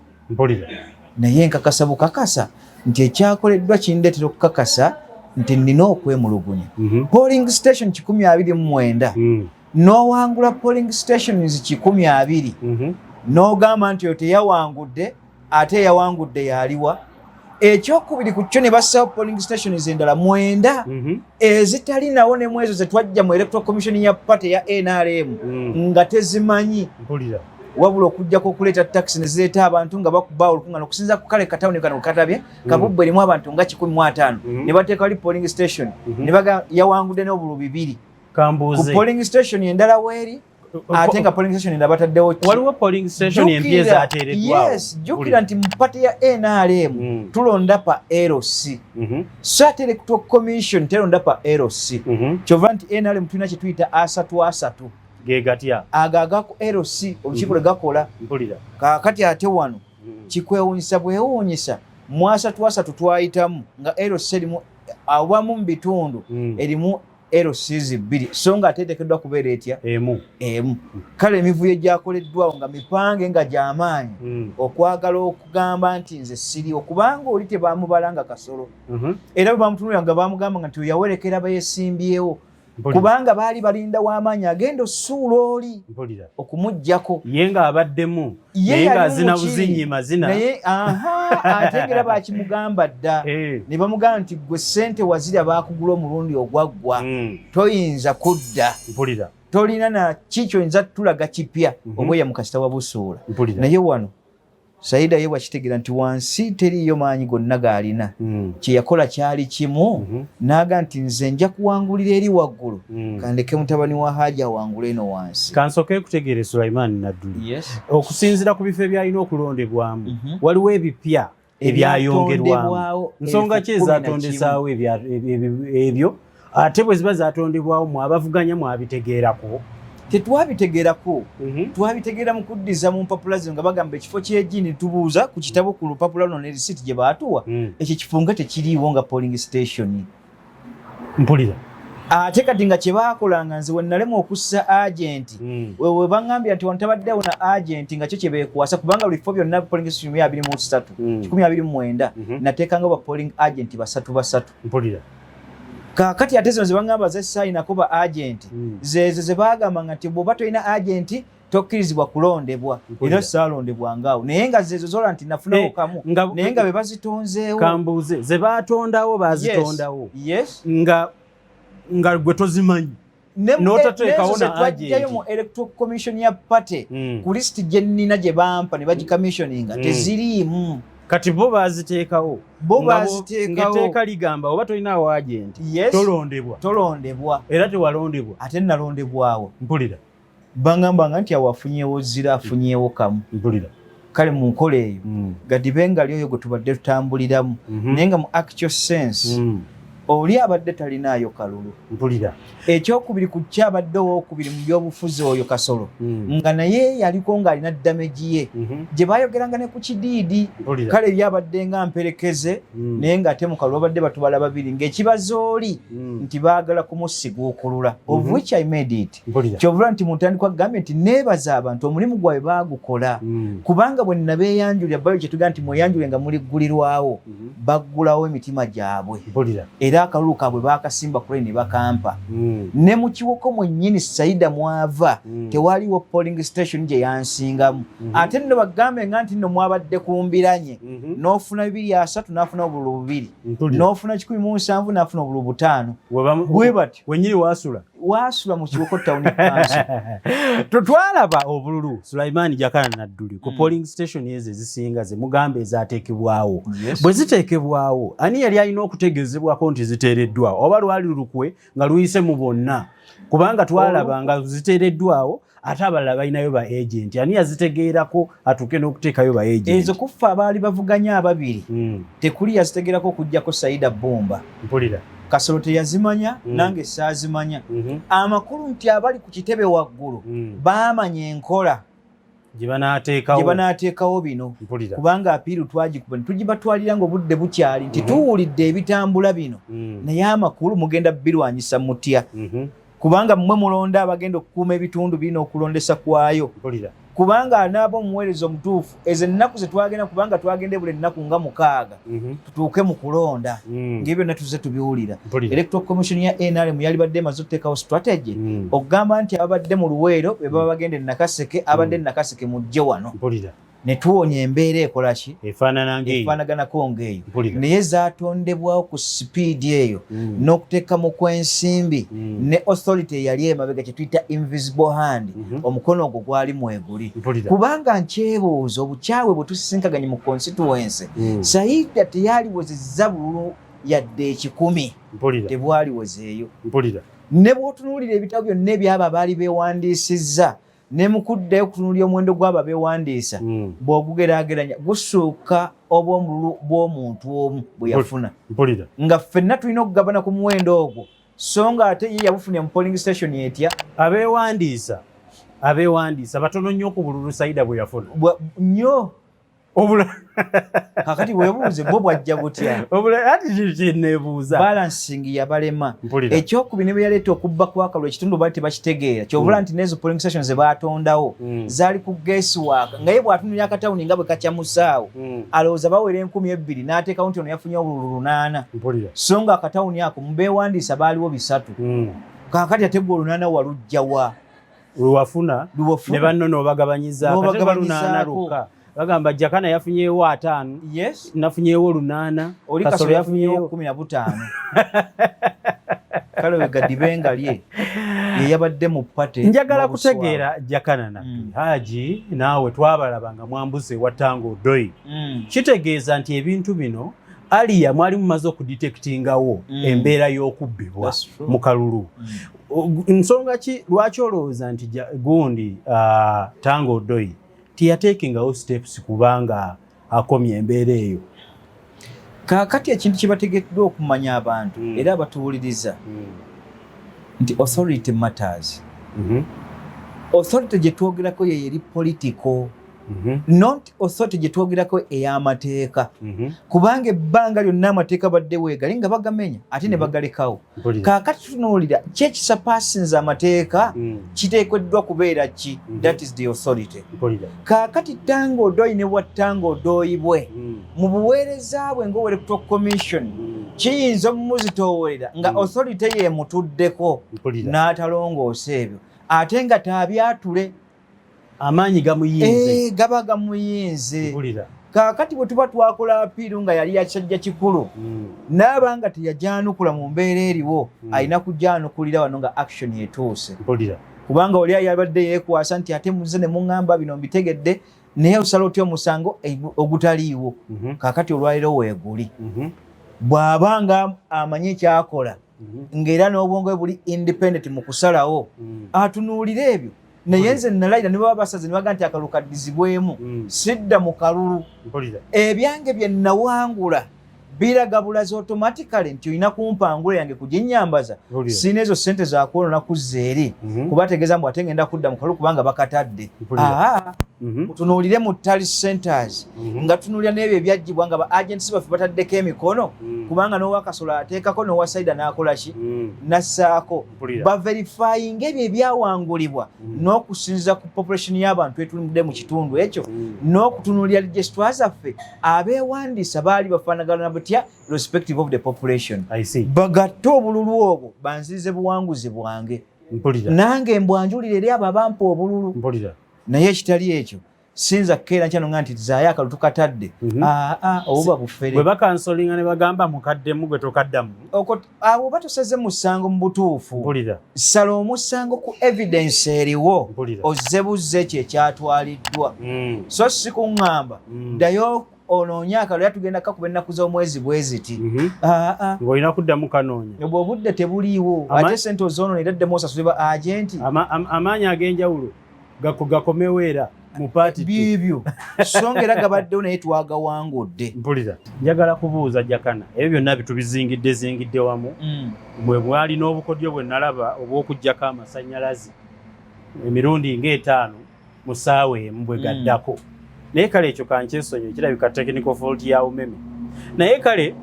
Naye nkakasa bukakasa nti ekyakoleddwa kindeetera okukakasa Nti nina okwemulugunya. Polling station 129, n'owangula polling stations 120, n'ogamba nti oyo teyawangudde, ate eyawangudde yaliwa? Ekyokubiri ku kyo, ne bassawo polling stations endala 9 ezitalinawo ne mwezo zetwajja mu Electoral Commission ya party ya NRM nga tezimanyi, wabula okujjako okuleeta taxi ne zireeta abantu nga bakuba olukuŋŋaana okusinza ku kale katawuni kano katabye Kabubbu erimu abantu nga 150, ne bateeka wali polling station, ne baga yawangudde n'obululu bibiri ku Kambuuze. polling station endala weeri, ate nga polling station endala bataddewo ki? Waliwo polling station empya ezateereddwawo. Yes, jjukira nti mu party ya NRM tulonda pa LC, so ate Electoral Commission teronda pa LC. Kyova nti NRM tulina kye tuyita asatu asatu. Ge gatya? Ago agaku LC olukiiko lwe gakola. Kaakati ate wano kikwewuunyisa bwewuunyisa, mu asatu asatu twayitamu nga LC erimu awamu mu bitundu erimu LCs 2, so nga ate eteekeddwa kubeera etya? Emu. Emu. Kale emivuyo gyakoleddwawo nga mipange nga gy'amaanyi okwagala okugamba nti nze siriwo, kubanga oli tebamubala nga kasolo, era bwe bamutunulira nga bamugamba nga nti oyo yawerekera beesimbyewo, kubanga baali balinda w'amaanyi agenda osuula oli okumuggyako. Ye ng'abaddemu, Ye naye yali ng'azina mukiri. buzinyi mazina. Naye aha, ate ngera bakimugamba dda, ne bamugamba nti gwe ssente wazirya, baakugula omulundi ogwaggwa, toyinza kudda, tolina na ki kyoyinza tulaga kipya, obweya mukasita wabusuula. Naye wano Saida ye bwakitegeera nti wansi teriiyo maanyi gonna g'alina, kye yakola kyali kimu, n'aga nti nze nja kuwangulira eri waggulu, kandeke mutabani wa Haji awangule eno wansi. Kansooke kutegeere, Sulaiman Nadduli, okusinziira ku bifo ebyalina okulondebwamu, waliwo ebipya ebyayongerwamu. Ebyatondebwawo. Nsonga ki Ebifo 11. ezatondesaawo ebyo? Ate bwe ziba zatondebwawo, mwabavuganya mwabitegeerako? Tetwabitegeerako. Twabitegeera mu kuddiza mu mpapula zino nga bagamba ekifo kyegini, tubuuza ku kitabo ku lupapula luno ne risiti gye baatuwa, ekyo kifo nga tekiriiwo nga polling station. Ate kati nga kye baakolanga, nze we nalema okussa agenti, we baŋŋambira nti wano tabaddewo na agenti, nga kyo kye beekwasa, kubanga buli bifo byonna polling station 23, 129, nateekanga ba polling agent basatu basatu. Kaakati ate zino ze baŋŋamba zesayinako ba agenti, zeezo ze baagambanga nti bw'oba tolina agenti tokkirizibwa kulondebwa. Era saalondebwangaawo, naye nga zeezo zola nti nafunawo kamu, naye nga be bazitonzeewo. Kambuuze, ze baatondawo, baazitondawo Yes. nga gwe tozimanyi, N'otateekawo N'ezo na zetwajjayo agent. mu Electoral Commission ya party, ku lisiti gye nnina gye bampa ne bagicommissioninga, teziriimu. Kati bo baaziteekawo? Bo baaziteekawo. Ng'etteeka ligamba oba tolinawo agenti, tolondebwa. Tolondebwa. Era tewalondebwa? Ate nalondebwawo. Bangambanga nti awo afunyeewo zira, afunyeewo kamu. Kale mu nkola eyo, gadibe nga lyoyo gwe tubadde tutambuliramu, naye nga mu actual sense oli abadde talinaayo kalulu. Ekyokubiri ku kyabadde owokubiri mu byobufuzi oyo Kasolo, nga naye yaliko ng'alina damage ye gye bayogeranga ne ku kidiidi. Kale eri abadde nga mperekeze, naye ng'ate mu kalulu babadde batubala babiri, ng'ekibaza oli nti baagala kumusiguukulula, of which I made it. Kyovula nti mu ntandikwa gambye nti neebaza abantu omulimu gwabwe baagukola, kubanga bwe nabeeyanjulira bayo kyetugaa nti mweyanjule nga muliggulirwawo, baggulawo emitima gyabwe, era akalulu kaabwe baakasimba kule ne bakampa. Ne mu Kiwoko mwennyini Saida mwava, tewaliwo polling station gye yansingamu. Ate nno bagambe nga nti nno mwabadde kumbiranye, n'ofuna 230 n'afuna obululu bubiri, n'ofuna 170 n'afuna obululu butaano, bwe batyo. Wenyini wasula? Waasula mu Kiwoko Town Council. Twalaba obululu, Sulaiman Jakana Nadduli, ku polling station ezo ezisinga ze mugamba ezateekebwawo. Bwe ziteekebwawo, ani yali alina okutegeezebwako nti ziteereddwawo, oba lwali lukwe nga luyise mu bonna? Kubanga twalaba nga ziteereddwawo ate abalala balinayo ba agent. Ani yazitegeerako atuuke n'okuteekayo ba agent? Ezo kuffe abaali bavuganya ababiri, tekuli yazitegeerako okugjako Saida Bumba. Kasolo teyazimanya, nange saazimanya. Amakulu nti abali ku kitebe waggulu baamanya enkola gye banaateekawo. Gye banaateekawo bino. Kubanga apiiru twagikuba ne tugibatwalira nga obudde bukyali nti tuwulidde ebitambula bino, naye amakulu mugenda birwanyisa mutya? Kubanga mmwe mulonda abagenda okukuuma ebitundu birina okulondesa kwayo. Kubanga anaaba omuweereza omutuufu, ezo ennaku ze twagenda, kubanga twagenda buli ennaku nga 6 tutuuke mu kulonda, ng'ebyo byonna tuzze tubiwulira. Electoral Commission ya NRM yalibadde emaze okuteekawo strategy okugamba nti ababadde mu Luweero be baba bagenda e Nakaseke, abadde e Nakaseke mujje wano, ne tuwonya embeera ekola ki? Efaanana ng'eyo. Efaanaganako ng'eyo. Naye zaatondebwawo ku sipiidi eyo n'okuteekamu kw'ensimbi ne authority eyali emabega, kye tuyita invisible hand, omukono ogwo gwali mweguli. Kubanga nkyebuuza, obukyawe bwe tusisinkaganye mu constituency, Saida teyaliwezezza bululu yadde 100. Tebwaliwezeeyo. Ne bw'otunuulira ebitabo byonna ebyabo abaali beewandiisizza, ne mukuddayo okutunuulira omuwendo gw'abo abeewandiisa, bw'ogugeraageranya gusuuka obw'omululu bw'omuntu omu bwe yafuna, nga ffenna tulina okugabana ku muwendo ogwo, so nga ate ye yabufunira mu polling station etya? Abeewandiisa batono nnyo ku bululu Saida bwe yafuna. Nnyo. Kakati weebuuze, bwo bwajja butya? Ati kyeneebuuza. Balancing yabalema. Ekyokubiri, ne bwe yaleeta okubba kwakalulu, ekitundu baali tebakitegeera. Kyovula nti nezo polling station ze baatondawo zaali ku guesswork, nga ye bw'atunulira akatawuni nga bwe kakyamusaawo, alowooza bawera 2000, n'ateekawo nti ono yafunye obululu 800, so nga akatawuni ako mu beewandiisa baaliwo 300. Kaakati ate gwe 800 walujja wa? Lwewafuna ne banno n'obagabanyizaako, ate 800 lwokka. Bagamba Jakana yafunyeewo 50, nafunyeewo 800. Oli Kasolo yafunyeewo 15. Kale wegadibenga lye yeyabadde mu party. Njagala kutegeera, Jakana na Haji, naawe twabalaba nga mwambuze ewa Tanga Odoi. Kitegeeza nti ebintu bino aliya mwali mumaze okudetectingawo embeera y'okubbibwa mu kalulu. Nsonga ki lwaki olowooza nti gundi Tanga Odoi teyatekingawo steps kubanga akomya embeera eyo? Kaakati ekintu kye bategeddwa okumanya abantu era abatuwuliriza nti authority matters. Authority gye twogerako ye eri political, not authority gye twogerako ey'amateeka, kubanga ebbanga lyonna amateeka badde weegali nga bagamenya ate ne bagalekawo. Kaakati tutunuulira ki ekisurpassinze amateeka? Kiteekeddwa kubeera ki? That is the authority. Kaakati Tanga Odoi ne bwattanga Odoi bwe mu buweereza bwe ng'owa Electoral Commission, kiyinza omumuzitoowerera nga authority yeemutuddeko n'atalongoosa ebyo, ate nga taabyatule. Amaanyi gamuyinze. Eh, gaba gamuyinze. Kaakati bwe tuba twakola appeal nga yali yakisajja kikulu, naaba nga teyajanukula mu mbeera eriwo, alina kujanukulira wano nga action etuuse, kubanga oli yabadde yeekwasa nti ate muze ne muŋŋamba bino mbitegedde, naye osala otya omusango ogutaliiwo? Kaakati olwaliro weeguli, bw'aba nga amanyi ekyakola, ng'era n'obwongo bwe buli independent mu kusalawo, atunuulire ebyo. Naye nze nalayira, ne baba basaze ne baga nti akalulu kaddizibwemu, sidda mu kalulu. Ebyange bye nawangula biraga bulazi automatically nti olina kumpangula yange kuginyambaza. Siina ezo sente zakwonona kuzza eri kubategeeza mbu ate ngenda kudda mu kalulu kubanga bakatadde. Aa, mutunuulire mu tally centers, nga tunuulira n'ebyo ebyaggyibwa nga ba agents baffe bataddeko emikono, kubanga n'owakasolo ateekako, n'owa Saida n'akola ki, nassaako, baverifyinga ebyo ebyawangulibwa n'okusinziza ku population y'abantu etuludde mu kitundu ekyo, n'okutunuulira registrar zaffe, abeewandiisa baali bafaanagana butya respective of the population. I see. Bagatte obululu obwo banzirize buwanguzi bwange, nange mbwanjulire eri abo abampa obululu. Naye ekitali ekyo, sinza kukeera nkyano nga nti zaayo akalulu tukatadde. Aa, obuba bufere. Bwe bakansolinga ne bagamba mukaddemu, gwe tokaddamu? Awo oba tosaze musango mu butuufu. Sala omusango ku evidence eriwo, ozze buzze ekyo ekyatwaliddwa, so si kuŋŋamba ddayo onoonye akalulu, era tugenda kakuba ennaku z'omwezi bwe ziti. Aa. Ng'olina kuddamu kanoonya. Obwo obudde tebuliiwo. Ate sente ozoonona, era ddemu osasule ba agenti. Amaanyi ag'enjawulo gakomewo era mu part two. Biibyo, so nga era gabaddewo, naye twagawangudde. Mpulira. Njagala kubuuza Jakana, ebyo byonna bitubizingidde zingidde wamu, mwe mwali n'obukodyo bwe nalaba obw'okuggyako amasannyalaze emirundi ng'etaano mu ssaawa emu bwe gaddako. Naye kale ekyo kankyesonyiwe, kirabika technical fault ya UMEME. Naye kale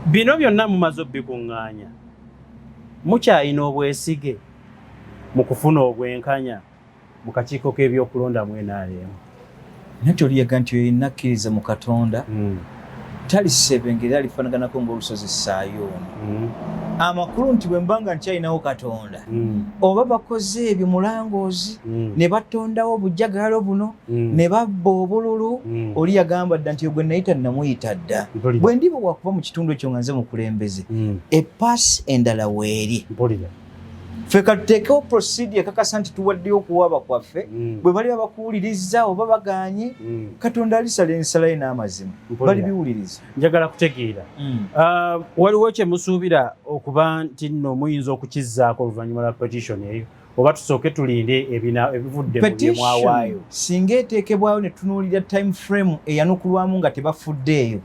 bino byonna mumaze obikuŋŋaanya. Mukyalina obwesige mu kufuna obwenkanya mu kakiiko k'ebyokulonda mu NRM? Nati oliyaga nti oyo yenna akkiriza mu Katonda talisebengera era alifaanaganako ng'olusozi Sayuuni. Amakulu nti bwe mba nga nkyalinawo Katonda, oba bakoze ebyo mulangoozi ne batondawo obujjagalalo buno ne babba obululu, oli yagamba dda nti gwe nayita namuyita dda. Bwe ndiba wakuba mu kitundu ekyo nga nze mukulembeze, epaasi endala weeri. Ffe katuteekewo procedure ekakasa nti tuwaddeyo okuwaaba kwaffe. Bwe baliba bakuwuliriza oba bagaanye, Katonda alisala ensala ye n'amazima, balibiwuliriza. Njagala kutegeera, waliwo kye musuubira okuba nti nno muyinza okukizzaako oluvannyuma lwa petition eyo, oba tusooke tulinde ebivudde mu bye mwawaayo? Singa eteekebwayo ne tunuulira time frame eyanukulwamu nga tebafuddeeyo,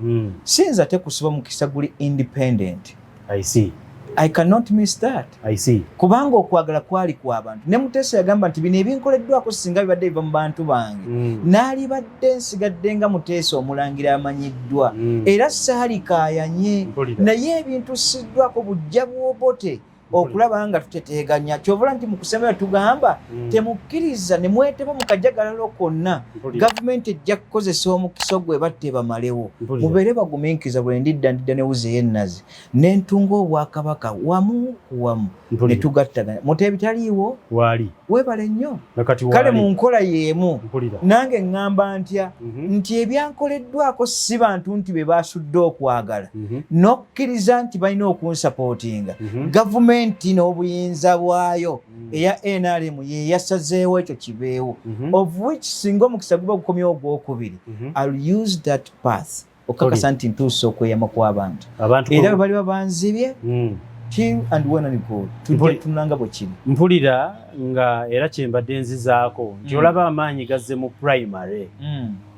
siyinza te kusiba mukisa guli independent. I see. I cannot miss that. I see. Kubanga okwagala kwali kwa bantu. Ne Mutesa yagamba nti bino ebinkoleddwako singa bibadde biva mu bantu bange, naalibadde nsigadde nga Mutesa omulangira amanyiddwa. Era saalikaayanye. Naye ebintusiddwako bujja bw'Obote okulaba nga tuteteeganya. Kyovula nti mu kusemera tugamba, temukkiriza ne mweteba mu kajagalalo konna. Gavumenti ejja kukozesa omukisa ogwo ebatte bamalewo. Mubeere bagumiikiriza, bwe ndidda ndidda ne wuzi ey'ennazi ne ntunga obwakabaka wamu ku wamu ne tugattaganya. Mutebi taliiwo? Waali. Weebale nnyo. Kale mu nkola y'emu nange ŋŋamba ntya nti ebyankoleddwako si bantu nti be basudde okwagala n'okukkiriza nti balina okunsapootinga. Gavumenti n'obuyinza bwayo eya NRM ye yasazeewo ekyo kibeewo, of which singa omukisa guba gukomyewo ogwokubiri, I'll use that path okukakasa nti ntuusa okweyama kw'abantu. Era bwe baliba banzibye, till and when and go, tujja tunanga bwe kiri. Mpulira nga era kyembadde nzizaako nti olaba amaanyi gazze mu primary.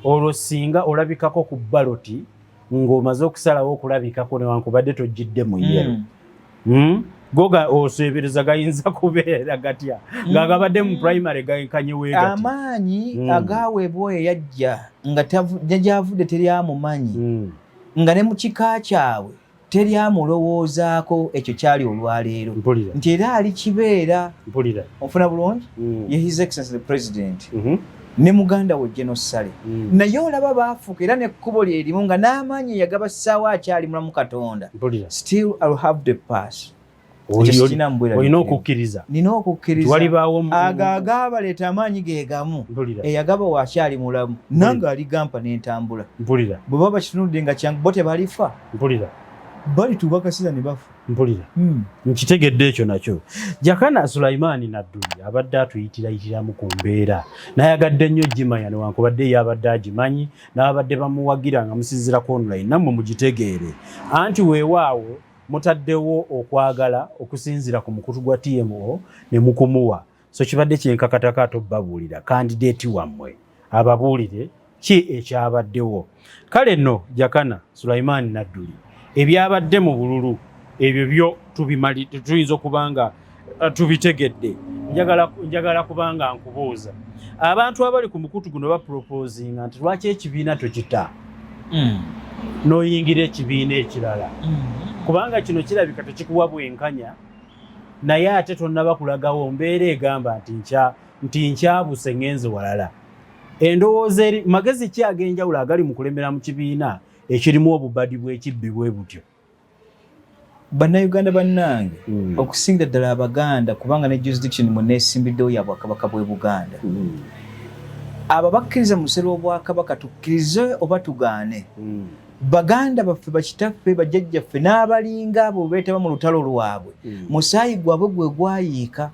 Olwo singa olabikako ku baloti ng'omaze okusalawo okulabikako, newankubadde tojjidde mu yellow, Goga oseebereza gayinza kubeera gatya nga gabadde mu primary gankanye weegati? Amaanyi agaweebwa oyo yajja nga gyavudde teryamumanyi, nga ne mu kika kyabwe teryamulowoozaako, ekyo kyali olwaleero nti era ali kibeera. Onfuna bulungi? Ye His Excellency the President ne muganda we General Saleh, naye olaba baafuuka era n'ekkubo lye limu nga n'amaanyi yagabassaawo akyali mulamu Katonda. Still I'll have the pass. Olina okukkiriza. Nina okukkiriza. Ago agaabaleeta amaanyi ge gamu eyagaba waakyali mulamu, nange aligampa n'entambula. Bwe baba bakitunudde nga kyangu, bo tebalifa, balituuka akaseera ne bafa. Mpulira. Nkitegedde ekyo nakyo. Jakana Sulaimaani Nadduli abadde atuyitirayitiramu ku mbeera, nayagadde nnyo gimanya, newankubadde ye abadde agimanyi n'abadde bamuwagira nga musinziira ku online, nammwe mugitegeere. Anti weewaawo mutaddewo okwagala okusinziira ku mukutu gwa TMO ne mukumuwa, so kibadde kyenkakatako ate obbabuulira candidate wammwe ababuulire ki ekyabaddewo. Kale nno Jakana Sulaimaani Nadduli, ebyabadde mu bululu ebyo byo tubimali, tuyinza okuba nga tubitegedde. Njagala kubanga nkubuuza, abantu abali ku mukutu guno baproposinga nti lwaki ekibiina tokita n'oyingira ekibiina ekirala, kubanga kino kirabika tekikuwa bwenkanya, naye ate tonnaba kulagawo mbeera egamba nti nkyabuse ngenze walala. Endowooza eri magezi ki ag'enjawulo agali mu kulemera mu kibiina ekirimu obubadi bw'ekibbi bwe butyo? Bannayuganda bannange, okusingira ddala Abaganda, kubanga ne jurisdiction mwe neesimbiddewo ya Bwakabaka bw'e Buganda, abo bakkiriza mu luse lw'Obwakabaka, tukkirize oba tugaane, baganda baffe, bakitaffe, bajjajjaffe n'abalinga abo beetaba mu lutalo lwabwe, musaayi gwabwe gwe gwayiika.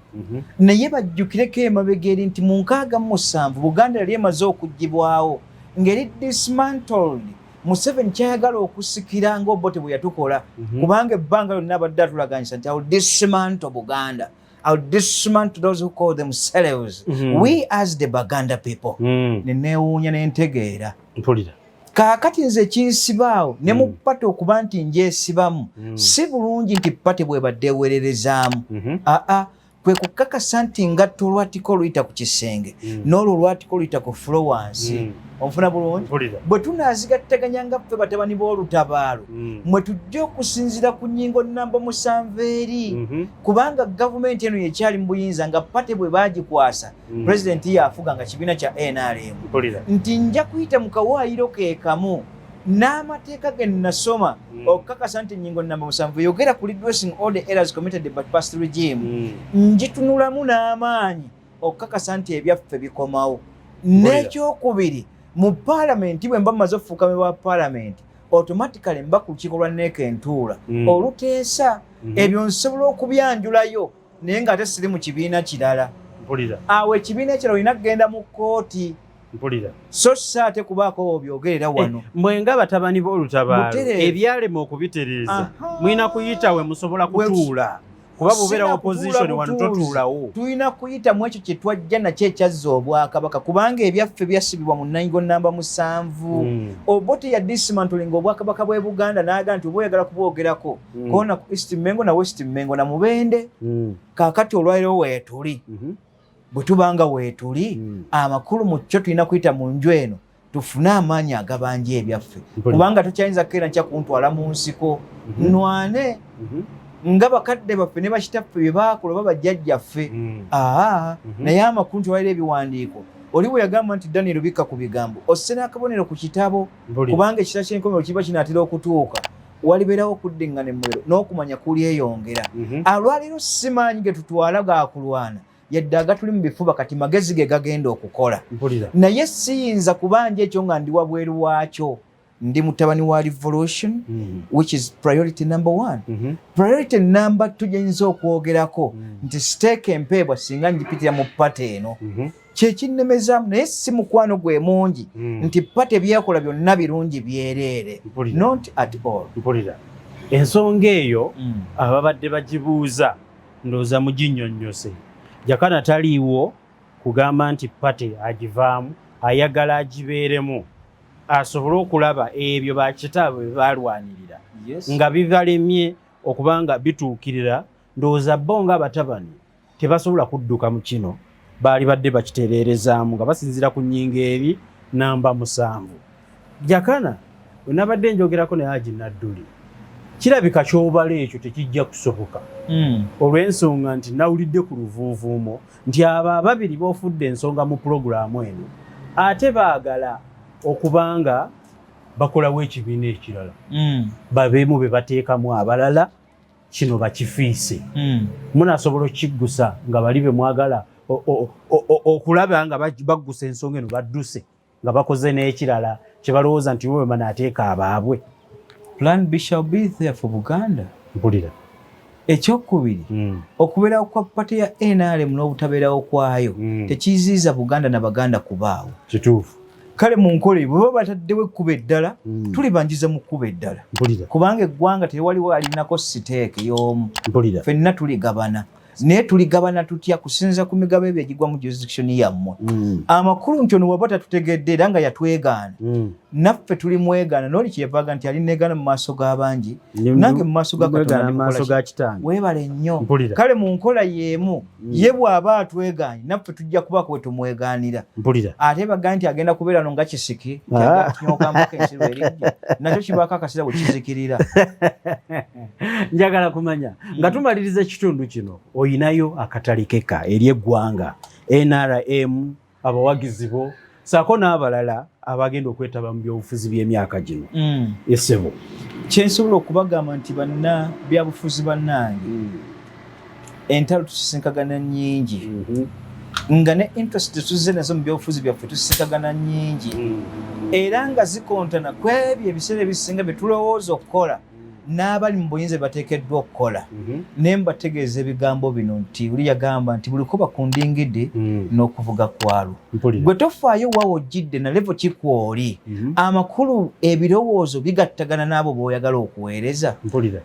Naye bajjukireko emabega eri nti mu 67 Buganda yali emaze okugibwawo ng'eri dismantled. Museveni kyayagala okusikira ng'Obote bwe yatukola, kubanga ebbanga lyonna abadde atulaganyisa nti, "I'll dismantle Buganda, I'll dismantle those who call themselves." We as the Baganda people, ne neewuunya ne ntegeera. Mpulira. Kaakati nze ekinsibaawo ne mu party okuba nti ngyesibamu, si bulungi nti party bwebadde ewererezaamu. Aa, Kwe kukakasa nti ngatto olwatiko oluyita ku kisenge n'olwo olwatiko oluyita ku floor wansi. Onfuna bulungi? Mpulira. Bwe tunaazigattaganya nga ffe batabani b'olutabaalo, mwe tujja okusinziira ku nnyingo namba 7 eri, kubanga gavumenti eno yekyali mu buyinza nga party bwe baagikwasa, pulezidenti yafuga nga kibiina kya NRM, nti nja kuyita mu kawaayiro ke kamu n'amateeka ge nasoma okukakasa nti ennyingo namba 7 yogera ku redressing all the errors committed by past regime, ngitunulamu n'amaanyi okukakasa nti ebyaffe bikomawo. N'ekyokubiri, mu paalamenti, bwe mba mmaze okufuuka memba wa paalamenti, automatically mba ku lukiiko lwa NEC entuula oluteesa. Ebyo nsobola okubyanjulayo, naye ng'ate siri mu kibiina kirala. Awo ekibiina ekirala olina kugenda mu kkooti, so si ate kubaako obyogerera wano. Mbwe nga batabani b'olutabaalo, Butereevu. ebyalema okubitereeza, mulina kuyita we musobola kutuula, kuba bubeera Sina opposition kutuula wano butuuzi. totuulawo. Tulina kuyita mu ekyo kye twajja nakyo ekyazza obwakabaka, kubanga ebyaffe byasibibwa mu nnyingo namba 7. Obote ya dismantling obwakabaka bw'e Buganda n'aga nti oba oyagala kubwogerako, koona ku East Mengo na West Mengo na Mubende. Kaakati olwaliro weetuli, bwe tuba nga weetuli, amakulu mu kyo tulina kuyita mu nju eno tufune amaanyi agabanja ebyaffe, kubanga tokyayinza kukeera nkya kuntwala mu nsiko nwane nga bakadde baffe ne bakitaffe bye baakola oba bajjajjaffe. Aa, naye amakulu nti walira ebiwandiiko, oli bwe yagamba nti Daniel bikka ku bigambo, osse n'akabonero ku kitabo, kubanga ekisa ky'enkomero kiba kinaatera okutuuka, walibeerawo okuddiŋŋana emmwero n'okumanya kulyeyongera. Alwaleero si maanyi ge tutwala gakulwana yadde agatuli mu bifuba, kati magezi ge gagenda okukola. Naye siyinza kubanja ekyo nga ndi wabweru waakyo. Ndi mutabani wa revolution, which is priority number one. Priority number two gyenyinza okwogerako nti stake empeebwa singa njipitira mu party eno, kyekinnemezaamu, naye si mukwano gwe mungi nti party byekola byonna birungi byereere. Not at all. Mpulira. Ensonga eyo ababadde bagibuuza, ndowooza muginnyonnyose. Jakana taliiwo kugamba nti party agivaamu, ayagala agibeeremu asobole okulaba ebyo bakitaabwe bye balwanirira nga bibalemye okuba nga bituukirira. Ndowooza bo nga abatabani tebasobola kudduka mu kino, baali badde bakitereerezaamu nga basinziira ku nnyingo eri namba 7. Jakana bwe nabadde njogerako naye Haji Nadduli, kirabika kyobala ekyo tekijja kusoboka, olw'ensonga nti nawulidde ku luvuuvuumo nti abo ababiri boofudde ensonga mu pulogulaamu eno ate baagala okubanga bakolawo ekibiina ekirala, babeemu be bateekamu abalala, kino bakifiise. Munasobola okukiggusa nga bali be mwagala okulaba nga baggusa ensonga eno badduse nga bakoze n'ekirala kye balowooza nti bo bwe banaateeka abaabwe? Plan B shall be there for Buganda. Mpulira. Ekyokubiri, okubeerawo kwa party ya NRM n'obutabeerawo kwayo tekiziiza Buganda na Baganda kubaawo. Kale mu nkola eyo, bwe baba bataddewo ekkubo eddala, tulibanjiza mu kkubo eddala, kubanga eggwanga tewaliwo alinako stake y'omu. Ffenna tuligabana, naye tuligabana tutya kusinza ku migabo ebyo egigwa mu jurisdiction yammwe? Amakulu nti ono waba tatutegedde era nga yatwegaana, naffe tulimwegaana. N'oli kyeyavaga nti alineegaana mu maaso g'abangi, nange mu maaso ga Katonda Katonda mu maaso ndimukola ga ki? kitange. Weebale nnyo. Mpulira. Kale mu nkola y'emu, ye bw'aba atwegaanye, naffe tujja kubaako we tumwegaanira. Ate baga nti agenda kubeera no nga kisiki kinyoka mpaka ensi lwerijja, nakyo kibaako akaseera bwe kizikirira. Njagala kumanya nga tumaliriza ekitundu kino, oyinayo akatalikeka eri eggwanga, NRM, abawagizi bo saako n'abalala abagenda okwetaba mu byobufuzi by'emyaka gino, esebo? Kyensobola okubagamba nti banna byabufuzi bannange, entalo tusisinkagana nnyingi, nga ne interest tuzze nazo mu byobufuzi byaffe tusisinkagana nnyingi, era nga zikontana ku ebyo ebiseera ebisinga bye tulowooza okukola n'abali mu buyinza bateekeddwa okukola. Naye mbategeeza ebigambo bino nti oli yagamba nti buli kuba ku ndingidi n'okuvuga kwalwo. Gwe tofaayo wa wojjidde na level kikwoli. Amakulu ebirowoozo bigattagana n'abo b'oyagala okuweereza.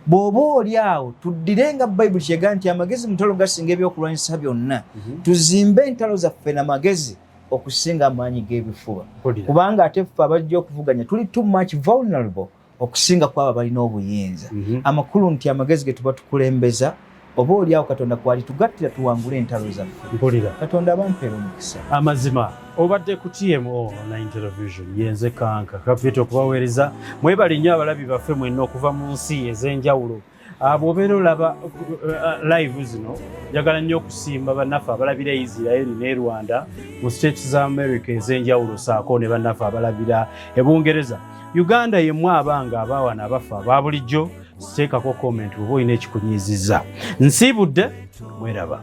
Bw'oba oli awo, tuddire nga Bayibuli kyega nti amagezi mutalo gasinga ebyokulwanyisa byonna. Tuzimbe entalo zaffe n'amagezi okusinga amaanyi g'ebifuba, kubanga ate ffe abajja okuvuganya tuli too much vulnerable okusinga kwabo abalina obuyinza. Amakulu nti amagezi ge tuba tukulembeza Oba oliawo Katonda kwali tugattira tuwangule entalo zaffe. Mpulira. Katonda abampeera omukisa. Amazima obadde ku TMO Online Television, yenze Kanka Kapita okubaweereza. Mwebale nnyo abalabi baffe mwenna okuva mu nsi ez'enjawulo. Bw'obeera olaba live zino, njagala nnyo okusiima bannaffe abalabira Isiraeri ne Rwanda, mu States za America ez'enjawulo, saako ne bannaffe abalabira e Bungereza. Uganda yemmwe abanga abawana abaffe aba bulijjo, teekako comment bw'oba olina ekikunyiizizza. Nsiibudde, mweraba.